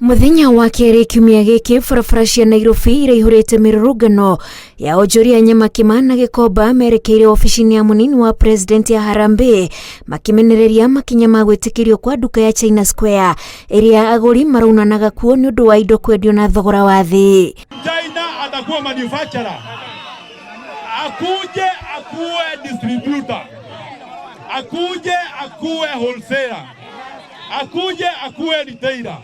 Mũthenya wa kerĩ kiumia gĩkĩ, barabara cia Nairobi iraihũrĩte mĩrũrũngano ya onjoria Nyamakima na Gĩkomba merekeire obici-inĩ ya mũnini wa president ya Harambee, makĩmenereria makinya ma gwĩtĩkĩrio kwa nduka ya China Square ĩrĩa agũri maraunanaga kuo nĩ ũndũ wa indo kwendio na thogora wa thĩ. China atakuwa manufacturer, akuje akuwe distributor, akuje akuwe wholesaler, akuje akuwe retailer,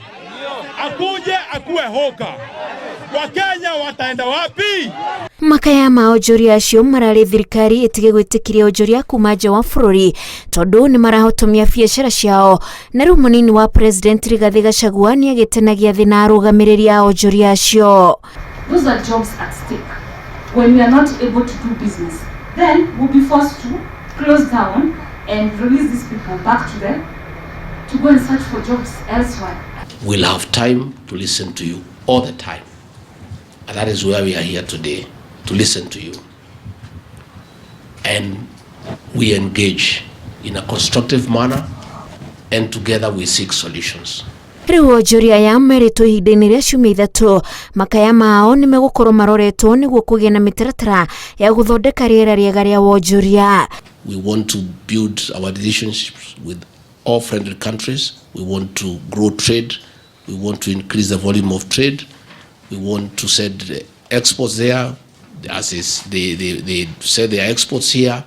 akuje akuwe hawker. Wakenya wataenda wapi? Makaya ma onjoria acio mararĩ thirikari ĩtige gwĩtĩkĩria onjoria kuma nja wa bũrũri tondũ nĩ marahotomia biacara ciao, na rĩu mũnini wa president Rigathĩ Gachagua nĩ agĩte na gĩathĩ na arũgamĩrĩri a onjoria acio. Those are jobs at stake. When we are not able to do business, then we'll be forced to close down and release these people back to them to go and search for jobs elsewhere. We'll have time to listen to you all the time. And that is why we are here today, to listen to you. And we engage in a constructive manner, and together we seek solutions. Rĩu onjoria aya merĩtwo ihinda-inĩ rĩa ciumia 3 makaya mao nĩ megũkorwo maroretwo nĩguo kũgĩe na mĩtaratara ya gũthondeka rĩera rĩega rĩa wonjoria. We want to build our relationships with all friendly countries. We want to grow trade. We want to increase the volume of trade. We want to send exports there, as is they send their exports here,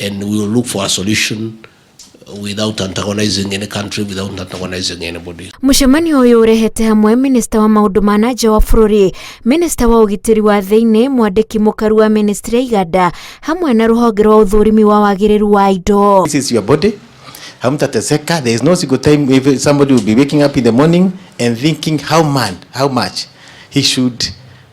and we will look for a solution without antagonizing any country, without antagonizing anybody. Mũcemanio ũyũ ũrehete hamwe minista wa maũndũ ma na nja wa bũrũri, minista wa ũgitĩri wa thĩinĩ, mwandĩki mũkaru wa ministry ya iganda hamwe na rũhonge rwa ũthũrimi wa wagĩrĩru wa indo. This is your body. Hamtateseka. There is no single time if somebody will be waking up in the morning and thinking how much he should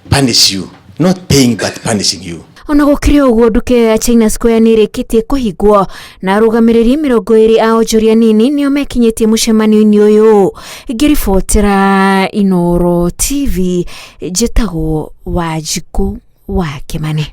punish you. Not paying but punishing you. Ona gũkĩrĩ ũguo, nduka ĩyo ya China Square nĩ ĩrĩkĩtie kũhingwo na arũgamĩrĩri 20 a onjoria nini nĩo mekinyĩtie mũcemanio-inĩ ũyũ. Ngĩribotera Inooro TV, njĩtagwo Wanjikũ wa Kĩmani.